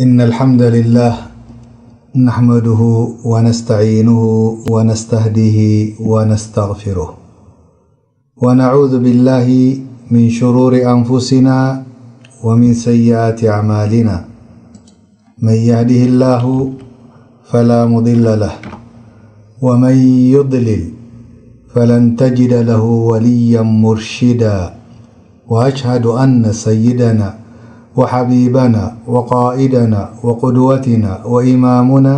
إن الحمد لله نحمده ونستعينه ونستهديه ونستغفره، ونعوذ بالله من شرور أنفسنا ومن سيئات أعمالنا. من يهده الله فلا مضل له، ومن يضلل فلن تجد له وليا مرشدا. وأشهد أن سيدنا وحبيبنا وقائدنا وقدوتنا وإمامنا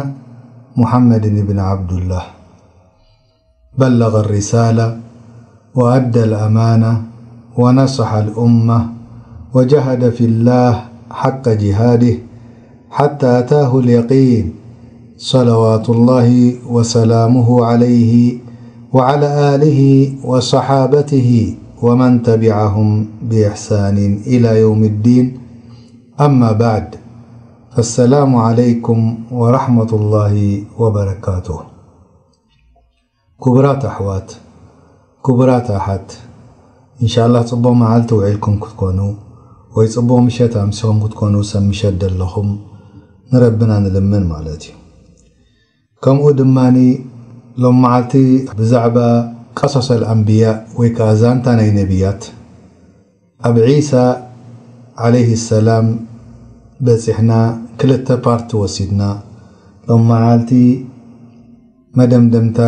محمد بن عبد الله بلغ الرسالة وأدى الأمانة ونصح الأمة وجاهد في الله حق جهاده حتى أتاه اليقين، صلوات الله وسلامه عليه وعلى آله وصحابته ومن تبعهم بإحسان إلى يوم الدين. أما بعد، فالسلام عليكم ورحمة الله وبركاته. ክቡራት ኣሕዋት፣ ክቡራት ኣሓት፣ ኢንሻላህ ጽቡቕ መዓልቲ ውዒልኩም ክትኮኑ ወይ ጽቡቕ ምሸት ኣምሲኹም ክትኮኑ፣ ሰብ ምሸት ደለኹም ንረብና ንልምን ማለት እዩ። ከምኡ ድማ ሎም መዓልቲ ብዛዕባ ቀሶሰል ኣንብያ ወይ ከዓ ዛንታ ናይ ነቢያት ኣብ ዒሳ ዓለይሂ ሰላም በጺሕና፣ ክልተ ፓርት ወሲድና። ሎም መዓልቲ መደምደምታ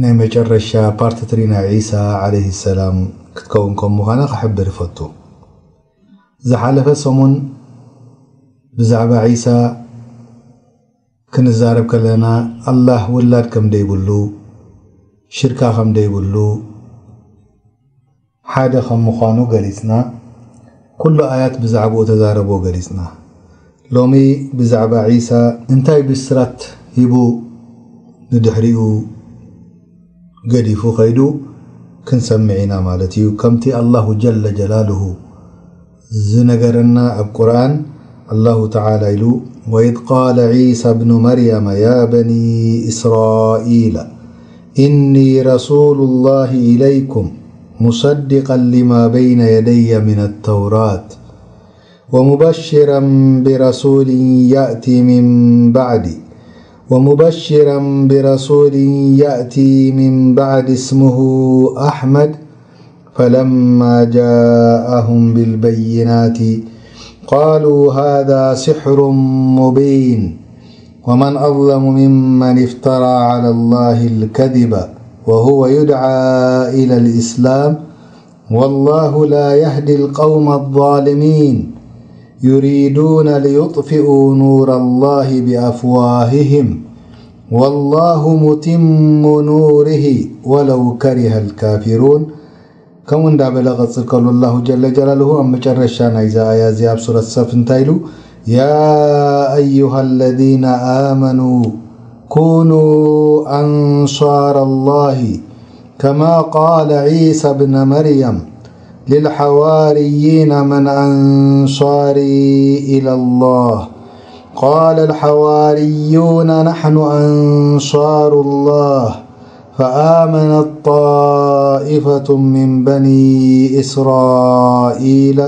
ናይ መጨረሻ ፓርት ትሪ ናይ ዒሳ ዓለይሂ ሰላም ክትከውን ከም ምዃና ክሕብር ይፈቱ። ዝሓለፈ ሰሙን ብዛዕባ ዒሳ ክንዛረብ ከለና፣ ኣላህ ውላድ ከም ደይብሉ፣ ሽርካ ከም ደይብሉ፣ ሓደ ከም ምዃኑ ገሊጽና። ኩሉ ኣያት ብዛዕባኡ ተዛረቦ ገሊጽና። ሎሚ ብዛዕባ ዒሳ እንታይ ብስራት ሂቡ ንድሕሪኡ ገዲፉ ኸይዱ ክንሰምዕ ኢና ማለት እዩ። ከምቲ ኣላሁ ጀለ ጀላሉሁ ዝነገረና ኣብ ቁርኣን ኣላሁ ተዓላ ኢሉ፣ وإذ قال عيسى ابن مريم يا بني إسرائيل إني رسول الله إليكم مصدقا لما بين يدي من التوراة ومبشرا برسول يأتي من بعدي ومبشرا برسول يأتي من بعد اسمه أحمد فلما جاءهم بالبينات قالوا هذا سحر مبين ومن أظلم ممن افترى على الله الكذب وهو يدعى إلى الإسلام والله لا يهدي القوم الظالمين يريدون ليطفئوا نور الله بأفواههم والله متم نوره ولو كره الكافرون ከምኡ እንዳበለ ቀጽል ከሉ ኣላሁ ጀለ ጀላሉሁ ኣብ መጨረሻ ናይዛ ኣያ እዚኣ ኣብ ሱረት ሰፍ እንታይ ኢሉ? يا أيها الذين آمنوا كونوا أنصار الله كما قال عيسى ابن مريم للحواريين من أنصاري إلى الله قال الحواريون نحن أنصار الله فآمنت طائفة من بني إسرائيل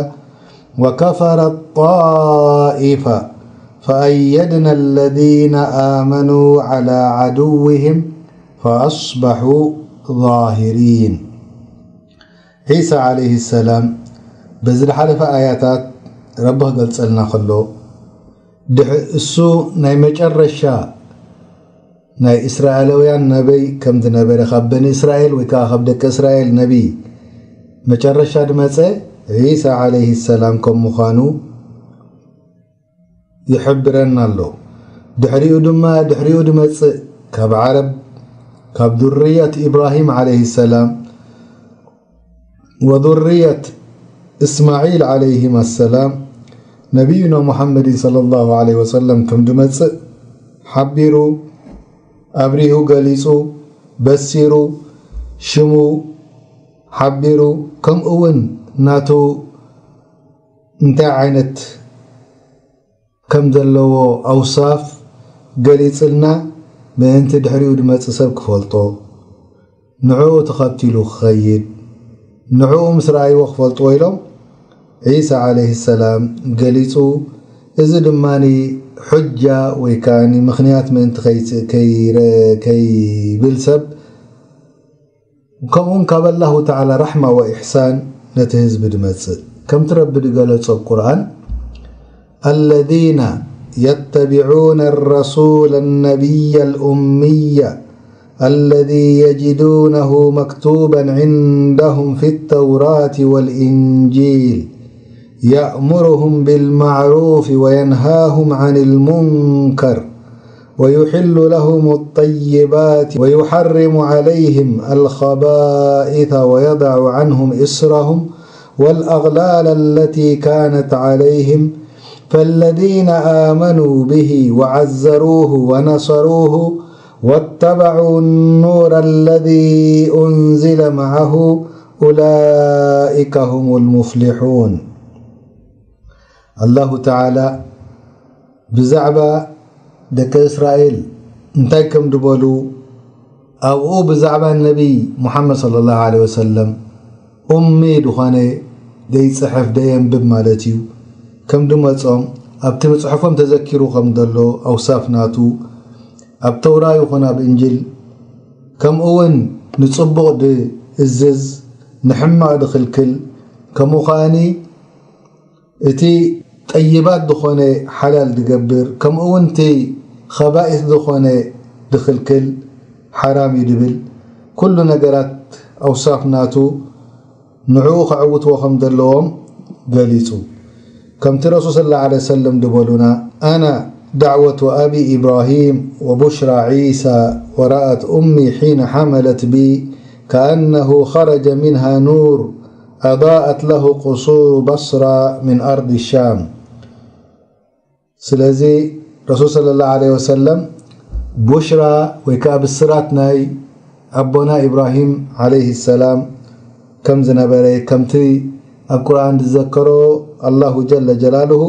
وكفرت طائفة فأيدنا الذين آمنوا على عدوهم فأصبحوا ظاهرين. ዒሳ ዓለይሂ ሰላም በዚ ዝሓለፈ ኣያታት ረቢ ክገልጸልና ከሎ፣ ድሕ-፣ እሱ ናይ መጨረሻ ናይ እስራኤላውያን ነበይ ከም ዝነበረ፣ ካብ በኒ እስራኤል ወይ ከዓ ካብ ደቂ እስራኤል ነቢ መጨረሻ ድመጸ ዒሳ ዓለይሂ ሰላም ከም ምዃኑ ይሕብረና ኣሎ። ድሕሪኡ ድማ፣ ድሕሪኡ ድመጽእ ካብ ዓረብ፣ ካብ ذرية إبراهيم عليه السلام وذرية إسماعيل عليهما السلام ነቢዩና ሙሐመድን ሰለላሁ ዐለይሂ ወሰለም ከም ድመጽእ ሓቢሩ፣ ኣብሪሁ፣ ገሊጹ፣ በሲሩ፣ ሽሙ ሓቢሩ፣ ከምኡ እውን ናቱ እንታይ ዓይነት ከም ዘለዎ ኣውሳፍ ገሊጽልና፣ ምእንቲ ድሕሪኡ ድመጽእ ሰብ ክፈልጦ፣ ንዕኡ ተኸቲሉ ክኸይድ፣ ንዕኡ ምስ ረኣይዎ ክፈልጥዎ ኢሎም ዒሳ ዓለይሂ ሰላም ገሊጹ፣ እዚ ድማ ሑጃ ወይ ከዓ ምኽንያት ምእንቲ ከይጽ- ከይረ- ከይብል ሰብ፣ ከምኡውን ካብ ኣላሁ ተዓላ ራሕማ ወኢሕሳን ነቲ ህዝቢ ድመጽእ። ከምቲ ረቢ ድገለጾ ኣብ ቁርኣን፣ الذين يتبعون الرسول النبي الأمي الذي يجدونه مكتوبا عندهم في التوراة والإنجيل يأمرهم بالمعروف وينهاهم عن المنكر ويحل لهم الطيبات ويحرم عليهم الخبائث ويضع عنهم إصرهم والأغلال التي كانت عليهم فالذين آمنوا به وعزروه ونصروه واتبعوا النور الذي أنزل معه أولئك هم المفلحون. ኣላሁ ተዓላ ብዛዕባ ደቂ እስራኤል እንታይ ከም ድበሉ፣ ኣብኡ ብዛዕባ ነቢይ ሙሓመድ ሰለላሁ ዐለይሂ ወሰለም ኡሚ ድኾነ፣ ደይጽሕፍ ደየንብብ ማለት እዩ፣ ከም ድመጾም ኣብቲ ምጽሑፎም ተዘኪሩ ከም ዘሎ ኣውሳፍ ናቱ ኣብ ተውራ ይኹን ኣብ እንጅል፣ ከምኡ እውን ንጽቡቕ ድእዝዝ ንሕማቕ ድኽልክል፣ ከምኡ ከኣኒ እቲ ጠይባት ዝኾነ ሓላል ድገብር፣ ከምኡ እውን እቲ ኸባኢስ ዝኾነ ድኽልክል፣ ሓራም እዩ ድብል። ኩሉ ነገራት ኣውሳፍ ናቱ ንዕኡ ከዕውትዎ ከም ዘለዎም ገሊጹ። ከምቲ ረሱል ሰለላሁ ዐለይሂ ወሰለም ድበሉና፣ أنا دعوة أبي إبراهيم وبشرى عيسى ورأت أمي حين حملت بي كأنه خرج منها نور أضاءت له قصور بصرى من أرض الشام. ስለዚ ረሱል ሰለላሁ ዐለይሂ ወሰለም ቡሽራ ወይ ከዓ ብስራት ናይ ኣቦና ኢብራሂም ዐለይሂ ሰላም ከም ዝነበረ፣ ከምቲ ኣብ ቁርኣን ዝዘከሮ ኣላሁ ጀለ ጀላሉሁ፣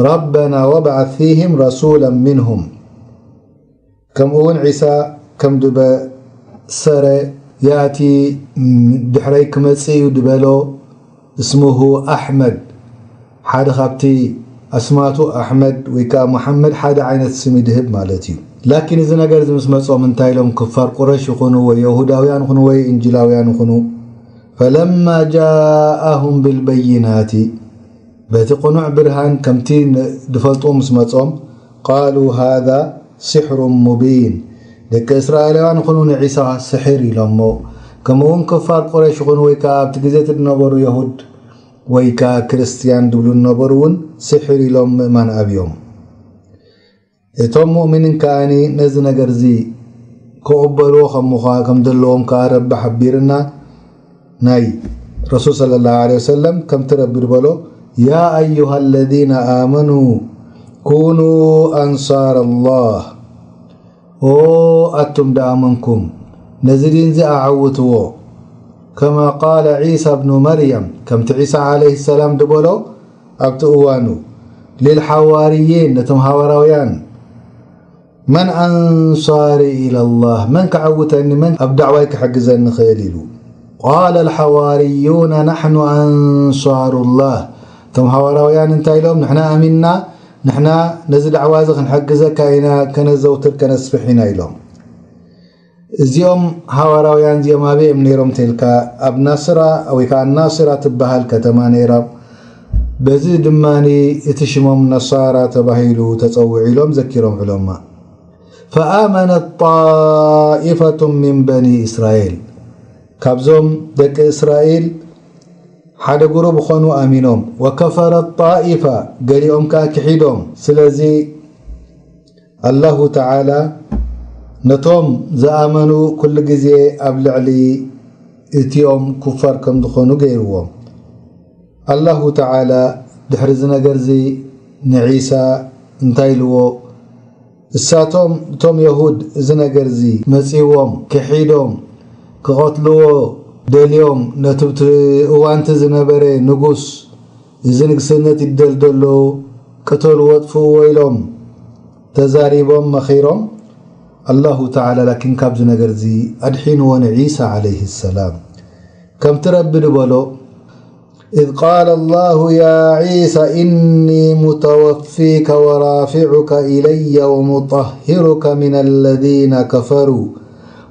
ربنا وابعث فيهم رسولا منهم። ከምኡ እውን ዒሳ ከም ድበሰረ፣ ያእቲ ድሕረይ ክመጽእ እዩ ድበሎ፣ እስሙሁ ኣሕመድ፣ ሓደ ካብቲ ኣስማቱ ኣሕመድ ወይ ከዓ መሓመድ ሓደ ዓይነት ስም ድህብ ማለት እዩ። ላኪን እዚ ነገር እዚ ምስ መጾም እንታይ ኢሎም ክፋር ቁረሽ ይኹኑ ወይ የሁዳውያን ይኹኑ ወይ እንጅላውያን ይኹኑ፣ ፈለማ ጃአሁም ብልበይናቲ፣ በቲ ቅኑዕ ብርሃን ከምቲ ን- ድፈልጥዎ ምስ መጾም፣ ቃሉ ሃዛ ስሕሩ ሙቢን፣ ደቂ እስራኤላውያን ይኹኑ ንዒሳ ስሕር ኢሎሞ። ከምኡ እውን ክፋር ቁረሽ ይኹኑ ወይ ከዓ ኣብቲ ግዜ እቲ ዝነበሩ የሁድ ወይ ከዓ ክርስትያን ድብሉ ዝነበሩ እውን ስሕር ኢሎም ምእማን ኣብዮም። እቶም ሙእሚኒን ከኣኒ ነዚ ነገር እዚ ክቕበልዎ ከም ምዃ- ከም ዘለዎም ከኣ ረቢ ሓቢርና። ናይ ረሱል ሰለላሁ ዐለይሂ ወሰለም ከምቲ ረቢ ዝበሎ፣ يا أيها الذين آمنوا كونوا أنصار الله، ኦ ኣቱም ደኣመንኩም ነዚ ዲን እዚ ኣዓውትዎ። كما قال عيسى ابن مريم፣ ከምቲ ዒሳ ዐለይሂ ሰላም ዝበሎ ኣብቲ እዋኑ፣ للحواريين፣ ነቶም ሃዋርያውያን፣ من أنصاري إلى الله، መን ክዓውተኒ፣ መን ኣብ ዳዕዋይ ክሕግዘኒ ይኽእል ኢሉ። قال الحواريون نحن أنصار الله، እቶም ሃዋርያውያን እንታይ ኢሎም? ንሕና ኣሚንና፣ ንሕና ነዚ ዳዕዋ እዚ ክንሕግዘካ ኢና፣ ከነዘውትር ከነስፍሕ ኢና ኢሎም። እዚኦም ሃዋርያውያን እዚኦም ኣበይ እዮም ነይሮም ተልካ? ኣብ ናስራ ወይ ከዓ ናስራ ትበሃል ከተማ ነይራ። በዚ ድማ እቲ ሽሞም ነሳራ ተባሂሉ ተጸውዒሎም ዘኪሮም ዑለማ። فآمنت طائفة من بني إسرائيل، ካብዞም ደቂ እስራኤል ሓደ ጉሩብ ኾኑ ኣሚኖም። وكفرت طائفة، ገሊኦም ከኣ ክሒዶም። ስለዚ ኣላሁ ተዓላ ነቶም ዝኣመኑ ኩሉ ግዜ ኣብ ልዕሊ እቲኦም ኩፋር ከም ዝኾኑ ገይርዎም። ኣላሁ ተዓላ ድሕሪ እዚ ነገር እዚ ንዒሳ እንታይ ኢልዎ? እሳቶም እቶም የሁድ እዚ ነገር እዚ መጺዎም ክሒዶም ክቐትልዎ ደልዮም፣ ነቲ ብቲ እዋንቲ ዝነበረ ንጉስ እዚ ንግስነት ይደልደሎ ቅተልዎ ኣጥፍእዎ ኢሎም ተዛሪቦም መኺሮም። ኣላሁ ተዓላ ላኪን ካብዚ ነገር እዚ ኣድሒንዎ ንዒሳ ዓለይሂ ሰላም። ከምቲ ረቢ ዝበሎ፣ إذ قال الله يا عيسى إني متوفيك ورافعك إلي ومطهرك من الذين كفروا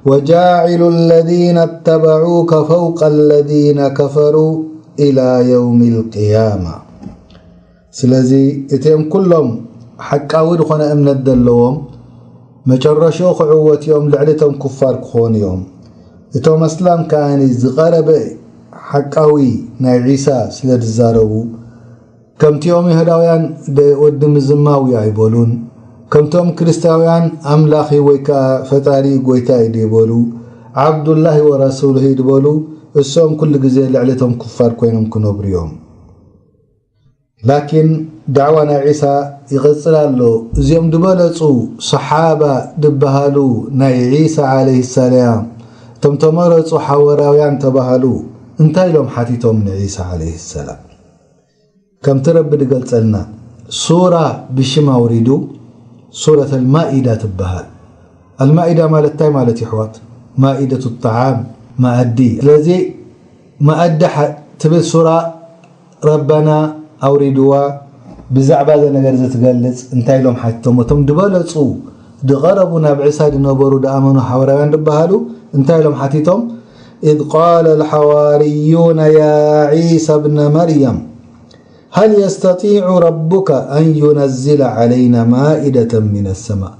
وجاعل الذين اتبعوك فوق الذين كفروا إلى يوم القيامة. ስለዚ እቲኦም ኩሎም ሓቃዊ ዝኾነ እምነት ዘለዎም መጨረሽኡ ክዕወት እዮም፣ ልዕሊ እቶም ኩፋር ክኾኑ እዮም። እቶም ኣስላም ከኣ ዝቐረበ ሓቃዊ ናይ ዒሳ ስለ ዝዛረቡ፣ ከምቲኦም ይሁዳውያን ደ-፣ ወዲ ምዝማው እዩ ኣይበሉን። ከምቶም ክርስታውያን ኣምላኽ እዩ ወይ ከኣ ፈጣሪ እዩ፣ ጎይታ እዩ ድበሉ፣ ዓብዱላሂ ወረሱሉሁ እዩ ድበሉ፣ እሶም ኩሉ ግዜ ልዕሊ እቶም ኩፋር ኮይኖም ክነብሩ እዮም። ላኪን ዳዕዋ ናይ ዒሳ ይቕጽል ኣሎ። እዚኦም ዝበለጹ ሰሓባ ድበሃሉ ናይ ዒሳ ዓለይሂ ሰላም፣ እቶም ተመረጹ ሓዋርያውያን ተባሃሉ፣ እንታይ ኢሎም ሓቲቶም ንዒሳ ዓለይሂ ሰላም? ከምቲ ረቢ ድገልጸልና፣ ሱራ ብሽም ኣውሪዱ፣ ሱረት ኣልማኢዳ ትበሃል። ኣልማኢዳ ማለት እንታይ ማለት እዩ ኣሕዋት? ማኢደቱ ጣዓም፣ መኣዲ። ስለዚ መኣዲ ሓ-፣ ትብል ሱራ ረበና ኣውሪድዋ፣ ብዛዕባ እዚ ነገር እዚ ትገልጽ። እንታይ ኢሎም ሓቲቶም? እቶም ዝበለጹ፣ ዝቐረቡ፣ ናብ ዒሳ ዝነበሩ፣ ዝኣመኑ ሓዋርያውያን ዝበሃሉ እንታይ ኢሎም ሓቲቶም? إذ قال الحواريون يا عيسى ابن مريم هل يستطيع ربك أن ينزل علينا مائدة من السماء؟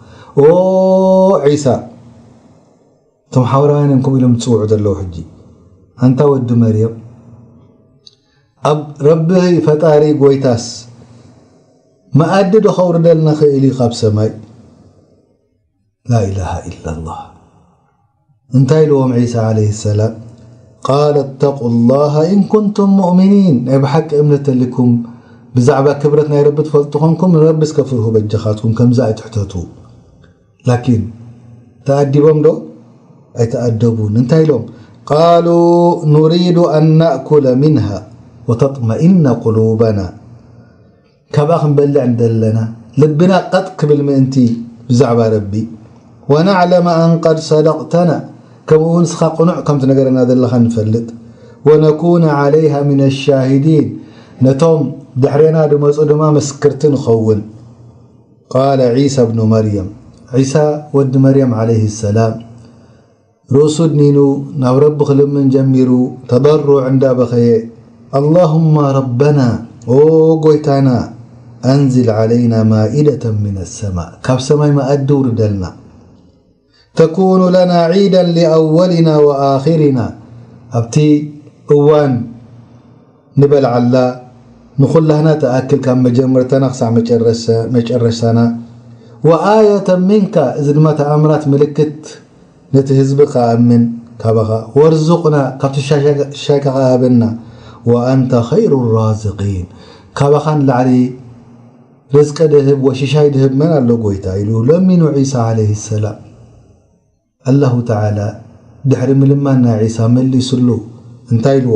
ኦ ዒሳ፣ እቶም ሓዋርያውያን እዮም ከምኡ ኢሎም ዝጽውዑ ዘለዉ። ሕጂ ኣንታ ወዲ መርየም፣ ኣብ ረቢ ፈጣሪ ጎይታስ መኣዲ ዶ ከውርደልና ኽእል እዩ ካብ ሰማይ? ላኢላሃ ኢላላህ። እንታይ ኢልዎም ዒሳ ዓለይሂ ሰላም? ቃለ እተቁ ላሃ ኢን ኩንቱም ሙእሚኒን፣ ናይ ብሓቂ እምነት ተልኩም፣ ብዛዕባ ክብረት ናይ ረቢ ትፈልጡ ኾንኩም ንረቢ እስከ ፍርሁ በጃኻትኩም፣ ከምዚ ኣይትሕተቱ። ላኪን ተኣዲቦም ዶ? ኣይተኣደቡን። እንታይ ኢሎም? ቃሉ ኑሪዱ ኣን ናእኩለ ሚንሃ ወተጥመኢነ ቁሉበና። ካብኣ ክንበልዕ እንደለና ልብና ቀጥ ክብል ምእንቲ ብዛዕባ ረቢ። ወነዕለመ ኣን ቀድ ሰደቅተና፣ ከምኡ እውን ንስኻ ቅኑዕ ከም ትነገረና ዘለኻ ንፈልጥ። ወነኩነ ዓለይሃ ሚነ ሻሂዲን፣ ነቶም ድሕሬና ድመጹ ድማ መስክርቲ ንኸውን። ቃለ ዒሳ ብኑ መርየም፣ ዒሳ ወዲ መርየም ዓለይሂ ሰላም ርእሱ ኣድኒኑ ናብ ረቢ ክልምን ጀሚሩ፣ ተደሩዕ እንዳበኸየ፣ ኣላሁማ ረበና፣ ኦ ጎይታና፣ ኣንዝል ዓለይና ማኢደተን ሚነ ሰማእ፣ ካብ ሰማይ መኣዲ ውርደልና፣ ተኩኑ ለና ዒደን ሊኣወሊና ወኣኺሪና፣ ኣብቲ እዋን ንበልዓላ፣ ንኹላህና ትኣክል ካብ መጀመርታና ክሳዕ መጨረሰ-፣ መጨረሻና፣ ወኣየተን ሚንካ፣ እዚ ድማ ተኣምራት ምልክት ነቲ ህዝቢ ክኣምን ካባኻ፣ ወርዙቕና፣ ካብቲ ሻሻ-፣ ሻሻይካ ከኣ ሃበና፣ ወኣንተ ኸይሩ ራዝቂን፣ ካባኻ ንላዕሊ ርዝቂ ድህብ ወሽሻይ ድህብ መን ኣሎ ጎይታ? ኢሉ ለሚኑ ዒሳ ዓለይሂ ሰላም። ኣላሁ ተዓላ ድሕሪ ምልማን ናይ ዒሳ መሊሱሉ እንታይ ኢልዎ?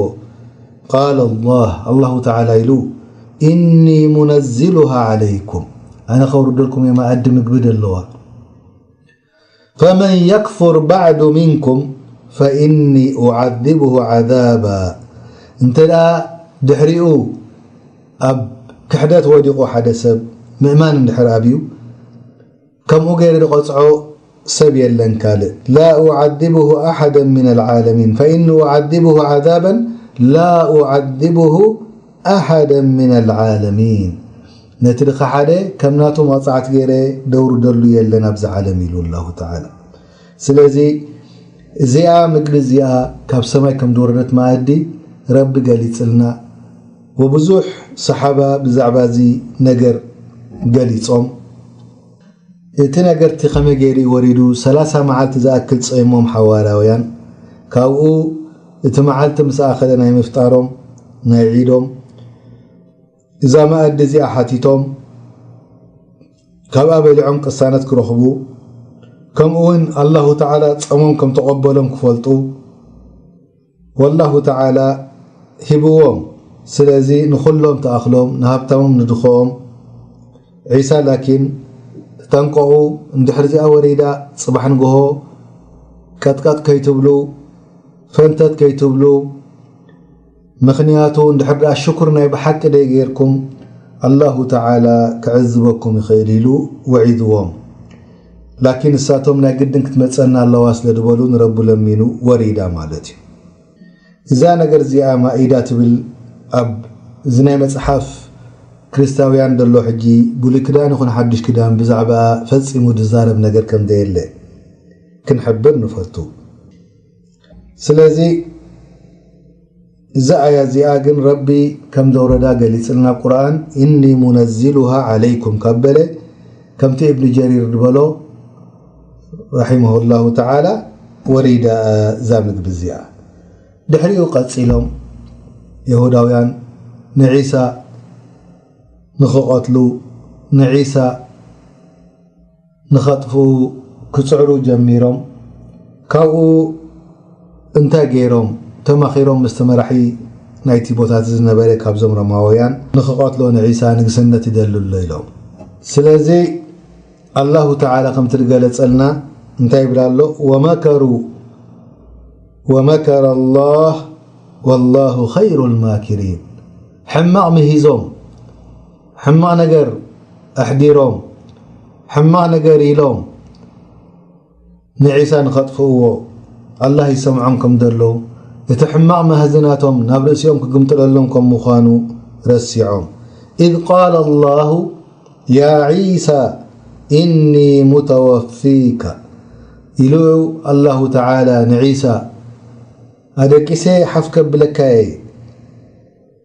ቃለ ላህ፣ ኣላሁ ተዓላ ኢሉ፣ ኢኒ ሙነዝሉሃ ዓለይኩም፣ ኣነ ከውርደልኩም እየ መኣዲ ምግቢ ደለዋ። ፈመን የክፉር ባዕዱ ሚንኩም ፈኢኒ ኡዓዚብሁ ዓዛባ። እንተ ደኣ ድሕሪኡ ኣብ ክሕደት ወዲቑ ሓደ ሰብ ምእማን እንድሕር ኣብዩ፣ ከምኡ ገይረ ዝቐጽዖ ሰብ የለን ካልእ። ላ ኡዓዚብሁ ኣሓደን ሚነል ዓለሚን ፈኢኒ ኡዓዚብሁ ዓዛበን ላ ኡዓዚብሁ ኣሓደን ሚነል ዓለሚን። ነቲ ድኻ ሓደ ከም ናቱ መቕጻዕቲ ገይረ ደውርደሉ የለን ኣብዚ ዓለም ኢሉ ኣላሁ ተዓላ። ስለዚ እዚኣ ምግቢ እዚኣ ካብ ሰማይ ከም ዝወረደት መኣዲ ረቢ ገሊጽልና። ወብዙሕ ሰሓባ ብዛዕባ እዚ ነገር ገሊጾም። እቲ ነገር እቲ ከመይ ገይሩ እዩ ወሪዱ? ሰላሳ መዓልቲ ዝኣክል ጸይሞም ሓዋርያውያን። ካብኡ እቲ መዓልቲ ምስ ኣኸለ ናይ ምፍጣሮም፣ ናይ ዒዶም፣ እዛ መኣዲ እዚኣ ሓቲቶም፣ ካብኣ በሊዖም ቅሳነት ክረኽቡ፣ ከምኡ እውን ኣላሁ ተዓላ ጸሞም ከም ተቐበሎም ክፈልጡ፣ ወላሁ ተዓላ ሂብዎም። ስለዚ ንኹሎም ተኣኽሎም፣ ንሃብታሞም ንድኾኦም። ዒሳ ላኪን ተጠንቀቑ፣ እንድሕር እዚኣ ወሪዳ፣ ጽባሕ ንግሆ ቀጥቀጥ ከይትብሉ፣ ፈንተት ከይትብሉ፣ ምኽንያቱ እንድሕር ደኣ ሽኩር ናይ ብሓቂ ደይጌርኩም ኣላሁ ተዓላ ክዕዝበኩም ይኽእል ኢሉ ወዒዝዎም። ላኪን እሳቶም ናይ ግድን ክትመጸና ኣለዋ ስለ ዝበሉ ንረቡ ለሚኑ ወሪዳ ማለት እዩ። እዛ ነገር እዚኣ ማኢዳ ትብል ኣብ እዚ ናይ መጽሓፍ ክርስታውያን ዘሎ ሕጂ ብሉይ ክዳን ይኹን ሓድሽ ክዳን ብዛዕባኣ ፈጺሙ ዝዛረብ ነገር ከም ዘየለ ክንሕብር ንፈቱ። ስለዚ እዛ ኣያ እዚኣ ግን ረቢ ከም ዘውረዳ ገሊጽልና ቁርኣን፣ "ኢኒ ሙነዚሉሃ ዓለይኩም" ካብ በለ፣ ከምቲ እብኒ ጀሪር ዝበሎ ረሒመሁላሁ ተዓላ፣ ወሪዳ እዛ ምግቢ እዚኣ። ድሕሪኡ ቀጺሎም የሁዳውያን ንዒሳ ንኽቐትሉ፣ ንዒሳ ንኸጥፍኡ ክጽዕሩ ጀሚሮም። ካብኡ እንታይ ገይሮም? ተማኺሮም ምስቲ መራሒ ናይቲ ቦታት ዝነበረ ካብዞም ሮማውያን ንኽቐትሎ ንዒሳ ንግስነት ይደሊ ኣሎ ኢሎም። ስለዚ ኣላሁ ተዓላ ከምቲ ዝገለጸልና እንታይ ይብል ኣሎ? "ወመከሩ ወመከረ ኣላህ ወላሁ ኸይሩል ማኪሪን." ሕማቕ ምሂዞም፣ ሕማቕ ነገር ኣሕዲሮም፣ ሕማቕ ነገር ኢሎም ንዒሳ ንኸጥፍእዎ ኣላህ ይሰምዖም ከም ዘሎ፣ እቲ ሕማቕ መህዝናቶም ናብ ርእሲኦም ክግምጥለሎም ከም ምዃኑ ረሲዖም። "ኢዝ ቃለ ኣላሁ ያ ዒሳ ኢኒ ሙተወፊካ" ኢሉ ኣላሁ ተዓላ ንዒሳ፣ "ኣደቂሰ ሓፍ ከብለካ እየ፣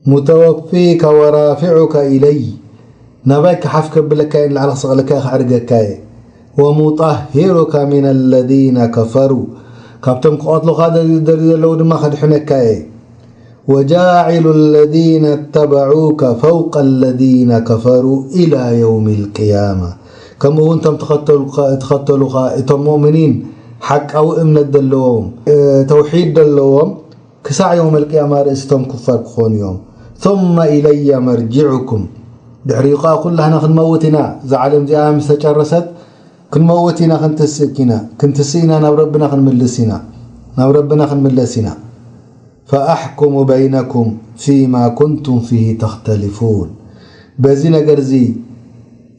ሙተወፊካ ወራፊዑካ ኢለይ፣ ናባይ ክሓፍ ከብለካ እየ፣ ንላዕሊ ክሰቕለካ እየ፣ ከዕርገካ እየ፣ ወሙጣሂሩካ ሚነ ለዚነ ከፈሩ፣ ካብቶም ክቐትሉኻ ደልዩ ዘለዉ ድማ ከድሕነካ እየ፣ ወጃዒሉ ለዚነ ተበዑከ ፈውቀ ለዚነ ከፈሩ ኢላ የውሚል ቅያማ፣ ከምኡ እውን እቶም ተኸተሉካ፣ ተኸተሉኻ፣ እቶም ሙእምኒን ሓቃዊ እምነት ዘለዎም፣ እ፣ ተውሒድ ዘለዎም፣ ክሳዕ የውመል ቅያማ ርእሲ እቶም ኩፋር ክኾኑ እዮም። ثم إلي مرجعكم፣ ድሕሪኡ ኸዓ ኩላህና ክንመውት ኢና። እዛ ዓለም እዚኣ ምስ ተጨረሰት ክንመውት ኢና፣ ክንትስእ ኢና፣ ክንትስእ ኢና፣ ናብ ረብና ክንምልስ ኢና፣ ናብ ረብና ክንምለስ ኢና። فأحكم بينكم فيما كنتم فيه تختلفون። በዚ ነገር እዚ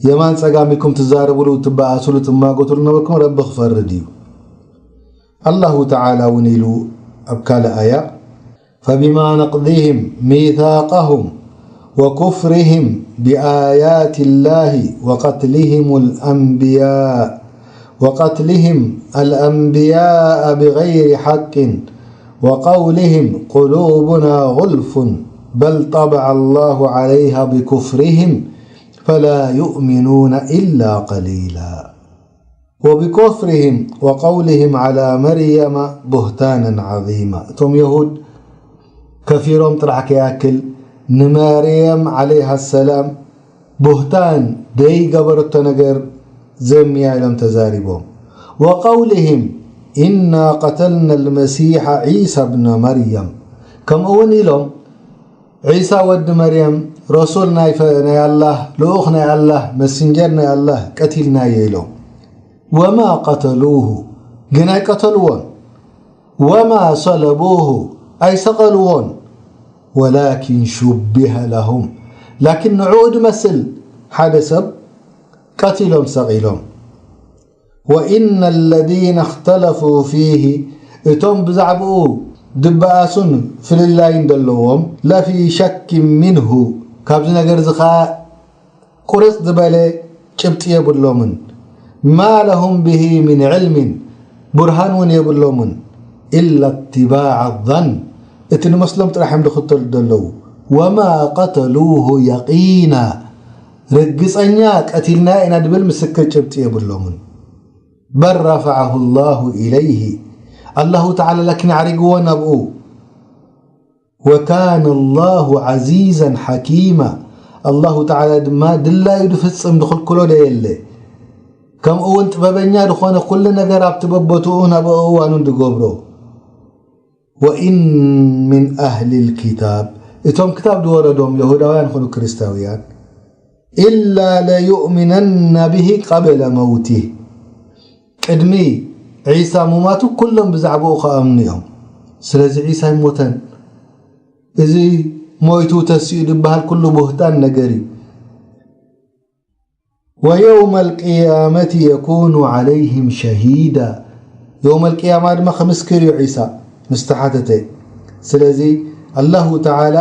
የማን ጸጋም ኢልኩም ትዛረብሉ፣ ትበኣስሉ፣ ትማጎትሉ ነበርኩም፣ ረቢ ክፈርድ እዩ። ኣላሁ ተዓላ እውን ኢሉ ኣብ ካልእ ኣያ፣ فبما نقضهم ميثاقهم وكفرهم بآيات الله وقتلهم الأنبياء، وقتلهم الأنبياء بغير حق، وقولهم قلوبنا غلف، بل طبع الله عليها بكفرهم، فلا يؤمنون إلا قليلا. وبكفرهم وقولهم على مريم بهتانا عظيما። እቶም የሁድ ከፊሮም ጥራሕ ከይኣክል ንመርየም ዓለይሃ ሰላም ቡህታን ደይገበረቶ ነገር ዘምያ ኢሎም ተዛሪቦም። وقولهم إنا قتلنا المسيح عيسى ابن مريم። ከምኡ እውን ኢሎም ዒሳ ወዲ መርየም ረሱል ናይ ፈ-፣ ናይ ኣላህ፣ ልኡኽ ናይ ኣላህ፣ መስንጀር ናይ ኣላህ ቀቲልናዮ ኢሎም። وما قتلوه፣ ግን ኣይቀተልዎን። وما صلبوه، ኣይሰቐልዎን። ولكن شبه لهم، ላኪን ንዕኡ ድመስል ሓደ ሰብ ቀቲሎም ሰቒሎም። وإن الذين اختلفوا فيه، እቶም ብዛዕባኡ ድበኣሱን ፍልላይን ዘለዎም፣ لفي شك منه، ካብዚ ነገር እዚ ኸዓ ቁርጽ ዝበለ ጭብጢ የብሎምን። ما لهم به من علم، ቡርሃን እውን የብሎምን። إلا اتباع الظن، እቲ ንመስሎም ጥራሕ እዮም ዝኽተሉ ዘለዉ። وما قتلوه يقينا، ርግጸኛ ቀቲልና ኢና ድብል ምስክር ጭብጢ የብሎምን። بل رفعه الله إليه، ኣላሁ ተዓላ ላኪን ኣዕሪግዎ ናብኡ። وكان الله عزيزا حكيما، ኣላሁ ተዓላ ድማ ድላዩ ድፍጽም፣ ድኽልክሎ ደየለ። ከምኡ እውን ጥበበኛ ዝኾነ፣ ኩሉ ነገር ኣብቲ በቦትኡ ናብ እዋኑን ድገብሮ። وإن من أهل الكتاب، እቶም ክታብ ዝወረዶም የሁዳውያን ይኹኑ ክርስታውያን፣ إلا ليؤمنن به قبل موته، ቅድሚ ዒሳ ምማቱ ኩሎም ብዛዕባኡ ክኣምኑ እዮም። ስለዚ ዒሳ ኣይሞተን። እዚ ሞይቱ ተሲኡ ዝበሃል ኩሉ ቡህታን ነገር እዩ። ويوم القيامة يكون عليهم شهيدا። የውመል ቅያማ ድማ ክምስክር እዩ ዒሳ ምስ ተሓተተ። ስለዚ ኣላሁ ተዓላ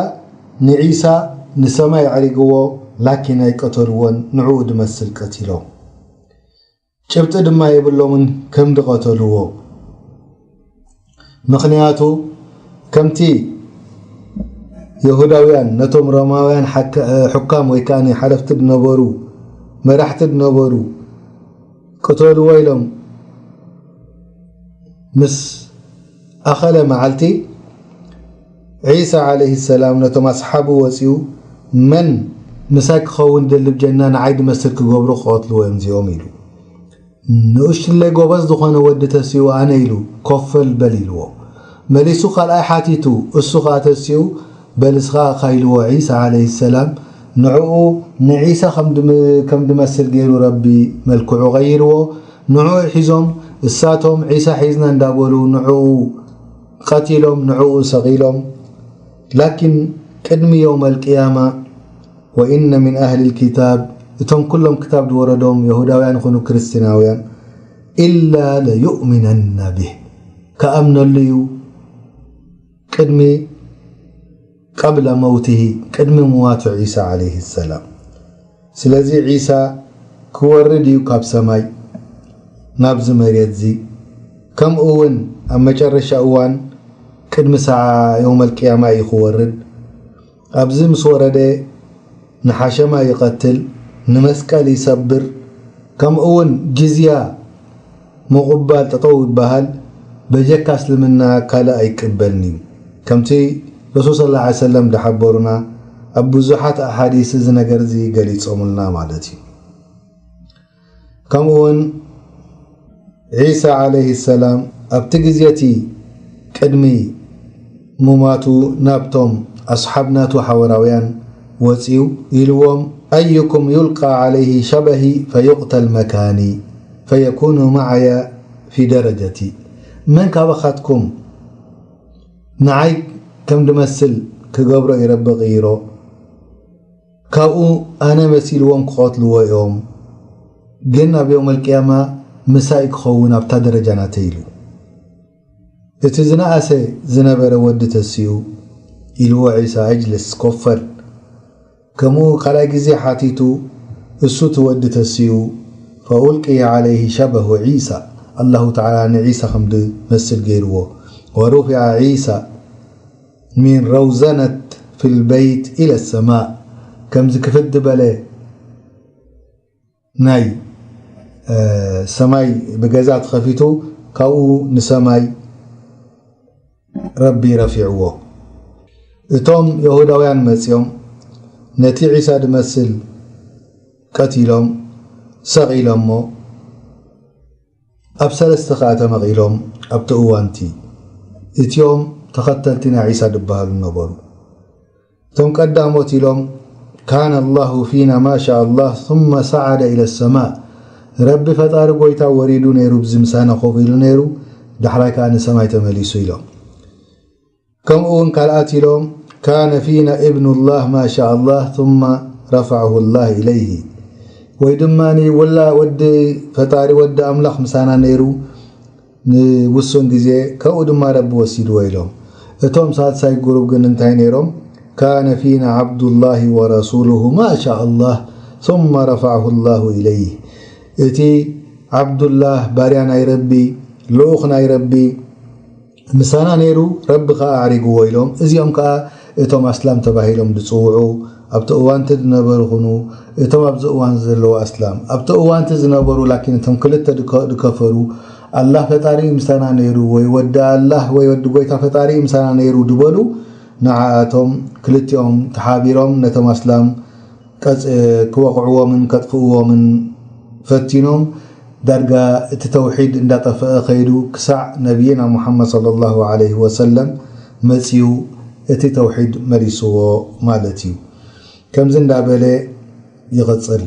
ንዒሳ ንሰማይ ኣዕሪግዎ፣ ላኪን ኣይቀተልዎን፣ ንዕኡ ድመስል ቀቲሎም። ጭብጢ ድማ የብሎምን ከም ድቐተልዎ። ምኽንያቱ ከምቲ የሁዳውያን ነቶም ሮማውያን ሓካ-፣ ሕካም ወይ ከኣ ሓለፍቲ ድነበሩ፣ መራሕቲ ድነበሩ፣ ቅተልዎ ኢሎም ምስ ኣኸለ መዓልቲ፣ ዒሳ ዓለይሂ ሰላም ነቶም ኣስሓቡ ወጺኡ፣ "መን ምሳይ ክኸውን ደሊ ብ ጀና ንዓይ ድመስል ክገብሩ ክቐትልዎ እዮም እዚኦም" ኢሉ። ንእሽትለይ ጎበዝ ዝኾነ ወዲ ተሲኡ ኣነ ኢሉ፣ "ኮፈል በል" ኢልዎ። መሊሱ ካልኣይ ሓቲቱ፣ እሱ ኸኣ ተሲኡ፣ "በል እስኻ ኢኻ" ኢልዎ። ዒሳ ዓለይሂ ሰላም ንዕኡ፣ ንዒሳ ከም ድም-፣ ከም ድመስል ገይሩ ረቢ መልክዑ ቐይርዎ። ንዕኡ ሒዞም፣ እሳቶም ዒሳ ሒዝና እንዳበሉ ንዕኡ ቀቲሎም፣ ንዕኡ ሰቒሎም። ላኪን ቅድሚ የውመል ቅያማ፣ "ወኢነ ሚን ኣህሊል ኪታብ"፣ እቶም ኩሎም ክታብ ዝወረዶም የሁዳውያን ይኹኑ ክርስትያናውያን፣ "ኢላ ለዩእሚነና ቢህ"፣ ከኣምነሉ እዩ ቅድሚ ቀብለ መውትሂ፣ ቅድሚ ምዋቱ ዒሳ ዓለይሂ ሰላም። ስለዚ ዒሳ ክወርድ እዩ ካብ ሰማይ ናብዚ መሬት እዚ። ከምኡ እውን ኣብ መጨረሻ እዋን ቅድሚ ሰዓ የውመል ቅያማ እዩ ክወርድ። ኣብዚ ምስ ወረደ ንሓሸማ ይቐትል፣ ንመስቀል ይሰብር፣ ከምኡ እውን ጅዝያ ምቑባል ጠጠው ይበሃል፣ በጀካ እስልምና ካልእ ኣይቅበልን እዩ። ከምቲ ረሱል ሰለላሁ ዐለይሂ ወሰለም ዝሓበሩና ኣብ ብዙሓት ኣሓዲስ እዚ ነገር እዚ ገሊጾምልና ማለት እዩ። ከምኡ እውን ዒሳ ዓለይሂ ሰላም ኣብቲ ግዜ እቲ ቅድሚ ምማቱ ናብቶም ኣስሓብ ናቱ ሓወራውያን ወጺኡ ኢልዎም፣ "ኣዩኩም ዩልቃ ዓለይሂ ሸበሂ ፈዩቅተል መካኒ ፈየኩኑ መዓየ ፊ ደረጀቲ?" መን ካባኻትኩም ንዓይ ከም ድመስል ክገብሮ እዩ ረቢ ቀይሮ፣ ካብኡ ኣነ መሲልዎም ክቐትልዎ እዮም፣ ግን ኣብ የውመል ቅያማ ምሳይ ክኸውን ኣብታ ደረጃ ናተይ ኢሉ። እቲ ዝነኣሰ ዝነበረ ወዲ ተሲኡ ኢልዎ ዒሳ፣ "እጅልስ፣ ኮፈል።" ከምኡ ካልኣይ ግዜ ሓቲቱ፣ እሱ እቲ ወዲ ተሲኡ፣ ፈኡልቅየ ዓለይሂ ሸበሁ ዒሳ፣ ኣላሁ ተዓላ ንዒሳ ከም ድመስል ገይርዎ። ወሩፊዐ ዒሳ ሚን ረውዘነት ፊል በይት ኢለ ሰማእ፣ ከምዚ ክፍት ዝበለ ናይ፣ እ፣ ሰማይ ብገዛ ተኸፊቱ ካብኡ ንሰማይ ረቢ ረፊዕዎ። እቶም የሁዳውያን መጺኦም ነቲ ዒሳ ድመስል ቀቲሎም ሰቒሎሞ፣ ኣብ ሰለስተ ኸኣ ተመቒሎም። ኣብቲ እዋንቲ እቲኦም ተኸተልቲ ናይ ዒሳ ድበሃሉ ነበሩ። እቶም ቀዳሞት ኢሎም፣ "ካነ ኣላሁ ፊና ማ ሻ ኣላህ ثم ሰዓደ ኢለ ሰማእ፣ ረቢ ፈጣሪ ጎይታ ወሪዱ ነይሩ፣ ብዚ ምሳና ኮፍ ኢሉ ነይሩ፣ ዳሕራይ ከኣ ንሰማይ ተመሊሱ" ኢሎም። ከምኡ እውን ካልኣት ኢሎም፣ "ካነ ፊና ኢብኑላህ ማ ሻ ኣላህ ثم ረፈዐሁ ላህ ኢለይሂ"፣ ወይ ድማ ወላ ወዲ ፈጣሪ ወዲ ኣምላኽ ምሳና ነይሩ ንውሱን ግዜ፣ ካብኡ ድማ ረቢ ወሲድዎ ኢሎም። እቶም ሳልሳይ ጉሩብ ግን እንታይ ነይሮም? "ካነ ፊና ዓብዱላሂ ወረሱሉሁ ማ ሻ ኣላህ ثم ረፈዐሁ ላሁ ኢለይህ"፣ እቲ ዓብዱላህ ባርያ ናይ ረቢ፣ ልኡኽ ናይ ረቢ ምሳና ነይሩ፣ ረቢ ኸኣ ኣዕሪግዎ ኢሎም። እዚኦም ከኣ እቶም ኣስላም ተባሂሎም ዝጽውዑ ኣብቲ እዋንቲ ዝነበሩ ኹኑ፣ እቶም ኣብዚ እዋን ዘለዉ ኣስላም። ኣብቲ እዋንቲ ዝነበሩ ላኪን እቶም ክልተ ድከ-፣ ድከፈሩ፣ ኣላህ ፈጣሪ ምሳና ነይሩ፣ ወይ ወዲ ኣላህ ወይ ወዲ ጎይታ ፈጣሪ ምሳና ነይሩ ድበሉ፣ ንዓኣቶም ክልቲኦም ተሓቢሮም ነቶም ኣስላም ቀጽ-፣ ክወቕዕዎምን ከጥፍእዎምን ፈቲኖም። ዳርጋ እቲ ተውሒድ እንዳጠፍአ ከይዱ ክሳዕ ነቢይና ሙሓመድ ሰለላሁ ዐለይሂ ወሰለም መጺኡ እቲ ተውሒድ መሊስዎ ማለት እዩ። ከምዚ እንዳበለ ይቕጽል።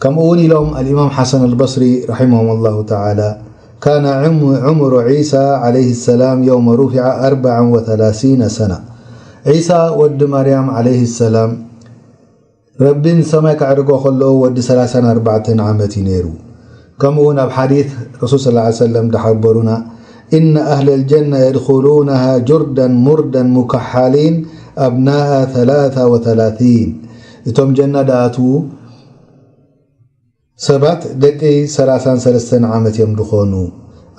ከምኡ እውን ኢሎም ኣልኢማም ሓሰን ኣልበስሪ ረሒመሁም ላሁ ተዓላ፣ "ካነ ዕም-፣ ዕምሩ ዒሳ ዐለይሂ ሰላም የውመ ሩፊዐ ኣርበዐን ወተላሲነ ሰና"፣ ዒሳ ወዲ ማርያም ዓለይሂ ሰላም ረቢ ንሰማይ ከዕርጎ ከሎ ወዲ ሰላሳን ኣርባዕተን ዓመት እዩ ነይሩ። ከምኡ እውን ኣብ ሓዲት ረሱል ሰለላሁ ዐለይሂ ወሰለም ዝሓበሩና፣ إن أهل الجنة يدخلونها جردا مردا مكحلين أبناء ثلاثة وثلاثين። እቶም ጀና ዝኣትዉ ሰባት ደቂ ሰላሳን ሰለስተን ዓመት እዮም ዝኾኑ።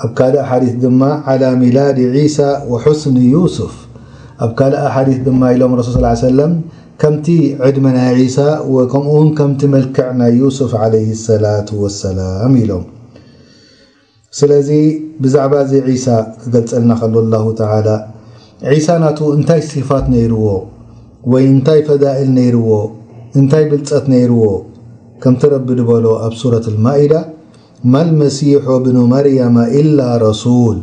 ኣብ ካልእ ሓዲት ድማ على ميلاد عيسى وحسن يوسف። ኣብ ካልእ ሓዲት ድማ ኢሎም ረሱል ሰለላሁ ዐለይሂ ወሰለም ከምቲ ዕድመ ናይ ዒሳ ወከምኡ እውን ከምቲ መልክዕ ናይ ዩሱፍ ዓለይሂ ሰላቱ ወሰላም ኢሎም። ስለዚ ብዛዕባ እዚ ዒሳ ክገልጸልና ከሎ ኣላሁ ተዓላ ዒሳ ናቱ እንታይ ሲፋት ነይርዎ ወይ እንታይ ፈዳኢል ነይርዎ እንታይ ብልጸት ነይርዎ ከምቲ ረቢ ዝበሎ ኣብ ሱረት ልማኢዳ ما المسيح ابن مريم إلا رسول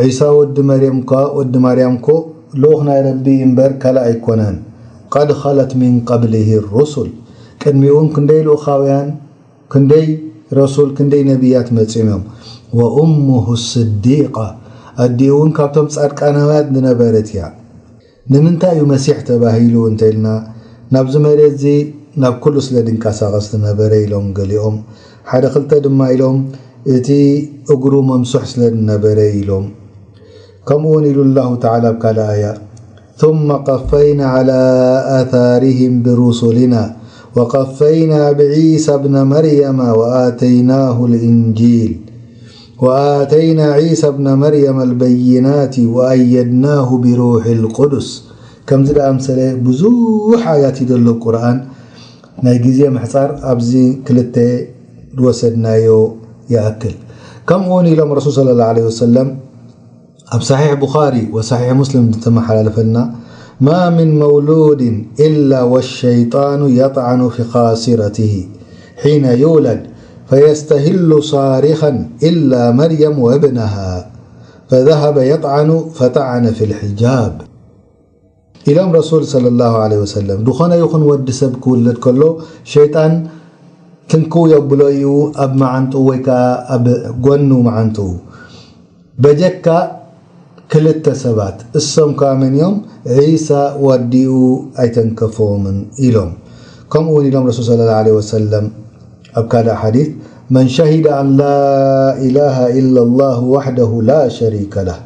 ዒሳ ወዲ መርየም እኳ ወዲ ማርያም እኮ ልኡኽ ናይ ረቢ እምበር ካልእ ኣይኮነን قد خلت من قبله الرسل ቅድሚኡ እውን ክንደይ ልኡኻውያን ክንደይ ረሱል ክንደይ ነብያት መጺኦም እዮም وأمه الصديقة ኣዲኡ እውን ካብቶም ጻድቃናውያን ዝነበረት እያ ንምንታይ እዩ መሲሕ ተባሂሉ እንተኢልና ናብዚ መሬት እዚ ናብ ኩሉ ስለ ድንቀሳቐስ ዝነበረ ኢሎም ገሊኦም ሓደ ክልተ ድማ ኢሎም እቲ እግሩ መምሱሕ ስለ ዝነበረ ኢሎም ከምኡ እውን ኢሉ ኣላሁ ተዓላ ኣብ ካልእ ኣያ ثم قفينا على آثارهم برسلنا وقفينا بعيسى ابن مريم وآتيناه الإنجيل وآتينا عيسى ابن مريم البينات وأيدناه بروح القدس ከምዚ ደኣምሰለ ብዙሕ ኣያት እዩ ዘሎ ቁርኣን ናይ ግዜ ምሕፃር ኣብዚ ክልተ ዝወሰድናዮ ይኣክል ከምኡ እውን ኢሎም ረሱል صلى الله عليه وسلم ኣብ صحيح بخاري و صحيح مسلم ዝተመሓላለፈልና ما من مولود إلا والشيطان يطعن في خاصرته حين يولد فيستهل صارخا إلا مريم وابنها فذهب يطعن فطعن في الحجاب ኢሎም ረሱል صلى الله عليه وسلم ዝኾነ ይኹን ወዲ ሰብ ክውለድ ከሎ ሸይጣን ትንክው የብሎ እዩ ኣብ መዓንጡ ወይ ከዓ ኣብ ጎኑ መዓንጡ በጀካ ክልተ ሰባት እሶም ከዓ መን እዮም ዒሳ ዋዲኡ ኣይተንከፎምን ኢሎም ከምኡ እውን ኢሎም ረሱል صلى الله عليه وسلم ኣብ ካልእ ሓዲት من شهد أن لا إله إلا الله وحده لا شريك له